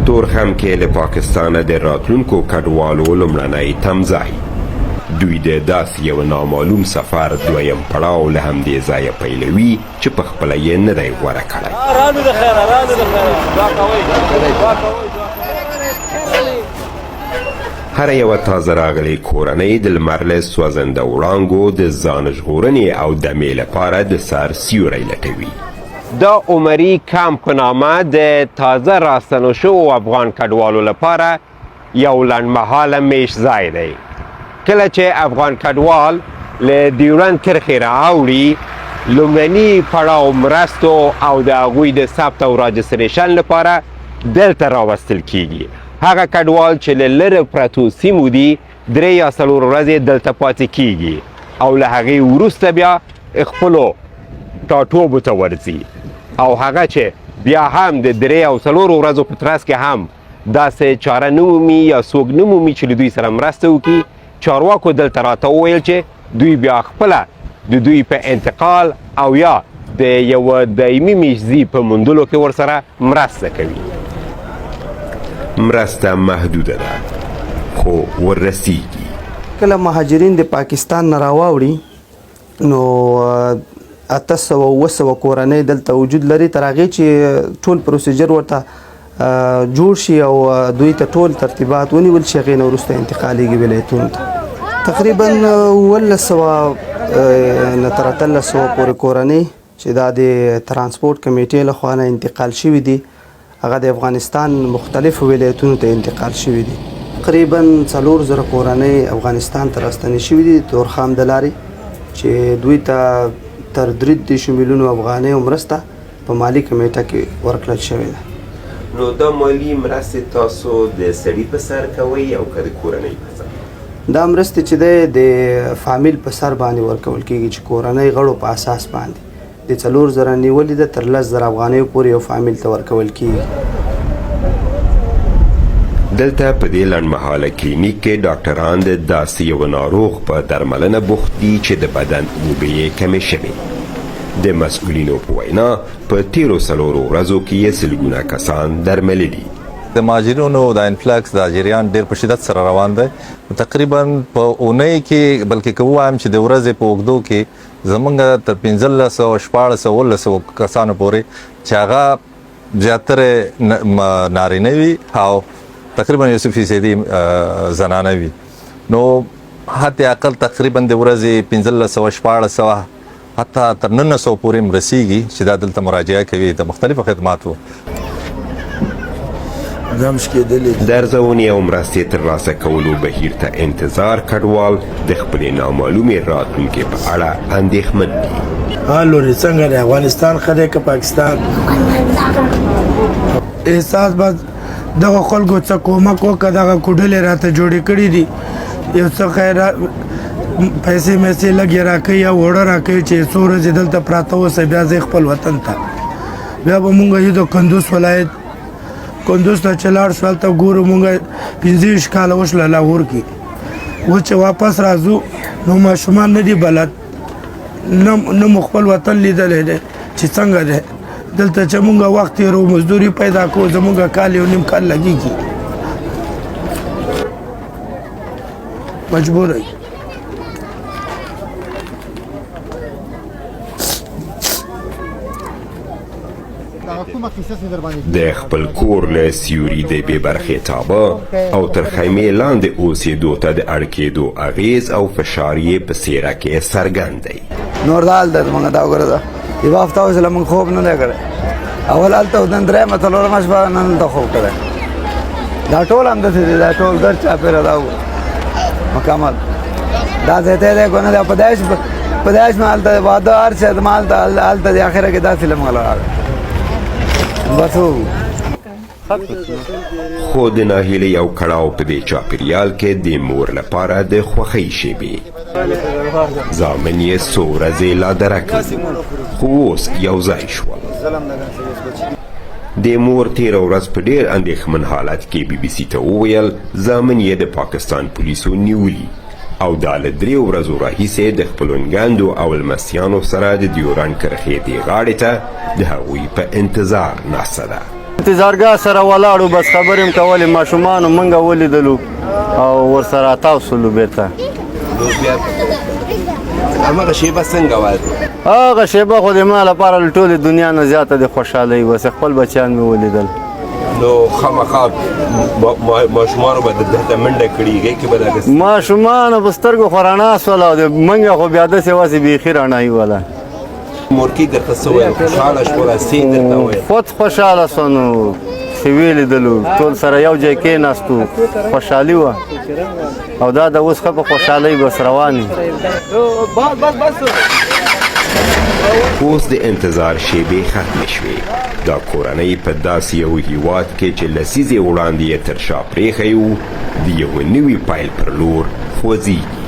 تورخم کې له پاکستانه د راتلونکو کډوالو لومړنی تمځای. دوی د داسې یو نامعلوم سفر دویم پړاو له همدې ځایه پیلوي چې په خپله یې نه دی غوره کړی. هره یوه تازه راغلې کورنۍ د لمر له سوځنده وړانګو د ځان ژغورنې او دمې لپاره د سر سیوری لټوي. د عمري کمپ په نامه د تازه راستنو شوو افغان کډوالو لپاره یو لنډمهاله میشت ځای دی. کله چې افغان کډوال له ډیورند کرښې رااوړي، لومړني پړاو مرستو او د هغوی د ثبت او راجستریشن لپاره دلته راوستل کیږي. هغه کډوال چې له لرې پرتو سیمو دي، 3 یا 4 ورځې دلته پاتې کیږي او له هغې وروسته بیا خپلو ټاټوبو ته ورځي. او هغه چې بیا هم د 3 او 4 ورځو په ترڅ کې هم داسې چاره نه مومي یا څوک نه مومي چې له دوی سره مرسته وکړي، چارواکو دلته راته وویل چې دوی بیا خپله د دوی په انتقال او یا د یوه دایمي میشتځي په موندلو کې ورسره مرسته کوي. مرسته محدوده ده خو ورسیږي. کله مهاجرین د پاکستان نه راواوړي نو 800 700 کورنۍ دلته وجود لري، تر هغې چې ټول پروسیجر ورته جوړ شي او دوی ته ټول ترتیبات ونیول شي، هغې نه وروسته انتقالېږي ولایتونو ته. تقریبا 1700 نه تر 1800 پورې کورنۍ چې دا د ترانسپورت کمیټې له خوا نه انتقال شوي دي، هغه د افغانستان مختلفو ولایتونو ته انتقال شوي دي. تقریبا 4000 کورنۍ افغانستان ته راستنې شوي دي تورخم د لارې، چې دوی ته تر 33 میلیونو افغانیو مرسته په مالي کمیټه کې ورکړل شوې ده. نو دا مالي مرستې تاسو د سړي په سر کوئ او که د کورنۍ په سر؟ دا مرستې چې دی د فامیل په سر باندې ورکول کېږي، چې کورنۍ غړو په اساس باندې د 4000 نیولې ده تر 10000 افغانیو پورې یو فامیل ته ورکول کېږي. دلته په دې لنډمهاله کلینیک کې ډاکټران د داسې یوه ناروغ په درملنه بوخت دي چې د بدن اوبه یې کمې شوې. د مسؤلینو په وینا په تیرو 4 ورځو کې یې سلګونه کسان درمللي. د مهاجرینو د influx د جریان ډیر په شدت سره روان دی. تقریبا په اونۍ کې، بلکې که ووایم چې د ورځې په اوږدو کې زمونږ تر 1500 1600 1700 کسانو پورې چې هغه زیاتره نارینه وي او تقریبا یو څه فیصدي زنانه وي، نو حد اقل تقریبا د ورځې 1500 1600 حتی تر 1900 پورې هم رسیږي چې دا دلته مراجعه کوي د مختلفو خدماتو. د ارزونې او مرستې ترلاسه کولو بهیر ته انتظار کډوال د خپلې نامعلومې راتلونکې په اړه اندېښمن دي. لورې څنګه دی افغانستان ښه دی که پاکستان؟ احساس به دغه خلکو څه کومک وکړه، دغه کوډلې راته جوړې کړې دي، یو څه خیر پیسې میسې لږې راکوي یا اوړه راکوي چې څو ورځې دلته پراته اوسئ، بیا ځئ خپل وطن ته. بیا به مونږ یو د کندوز ولایت کندوز ته چې لاړ شو، هلته ګورو مونږ 25 کاله وشوله لاهور کې، اوس چې واپس راځو نو ماشومان نه دي بلد، نه مو خپل وطن لیدلی دی چې څنګه دی. دلته چې مونږ وخت تېرو مزدوري پیدا کوو، زمونږ کال یو نیم کال لګېږي، مجبور یو. د خپل کور له سیوري د بې برخې تابه او تر خیمې لاندې اوسېدو ته د اړ کېدو اغېز او فشار یې په څېره کې څرګند دی. نور دا حال دی زمونږ، دا وګوره دا یوه هفته وشوله موږ خوب نه دی کړی، اول هلته و، نن درېیمه څلورمه شپه نن دلته خوب کړی. دا ټول همداسې دی، دا ټول ګرد چاپېره دا وګوره مکمل دا ځای دی که نه دا پیدایش مې هلته واده هر څه زما هلته دی، اخره کې داسې له موږ راغی بس. خو د ناهیلۍ او کړاو په دې چاپېریال کې د مور لپاره د خوښۍ شېبې. زامن یې څو ورځې لا درک خو اوس یو ځای شول. د مور تېره ورځ په ډېر اندېښمن حالت کې بي بي سي ته وویل زامن یې د پاکستان پولیسو نیولي او دا له 3 ورځو راهیسې د خپلو نګندو او لمسیانو سره د ډیورنډ کرښې دې غاړې ته د هغوی په انتظار ناسته ده. انتظارګاه سره ولاړو، بس خبرې هم کولې، ماشومانو مونږ ولیدلو او ورسره تاو سولو بیرته. نو بیا هماغه شیبه څنګه وه؟ هغه شیبه خو د ما لپاره له ټولې دنیا نه زیاته د خوشحالۍ وه چې خپل بچیان مې ولیدل. نو خامخا ماشومانو به درته منډه کړي، هغې کې به دغسې ماشومانو په سترګو خو رڼا سوله او د منګه خو بیا داسې واسې بیخي رڼایي وله. مورکۍ درته څه ویل؟ خوشحاله شوله؟ څه یې درته ویل؟ خود خوشحاله سو، نو چې ویې لیدلو ټول سره یو ځای کېناستو، خوشحالي وه او دا د اوس ښه په خوشحالۍ بس روان یو. اوس د انتظار شیبې ختمې شوې. دا کورنۍ په داسې یو هیواد کې چې لسیزې وړاندې یې تر شا پرېښی و، د یوه نوي پیل پر لور خوځېږي.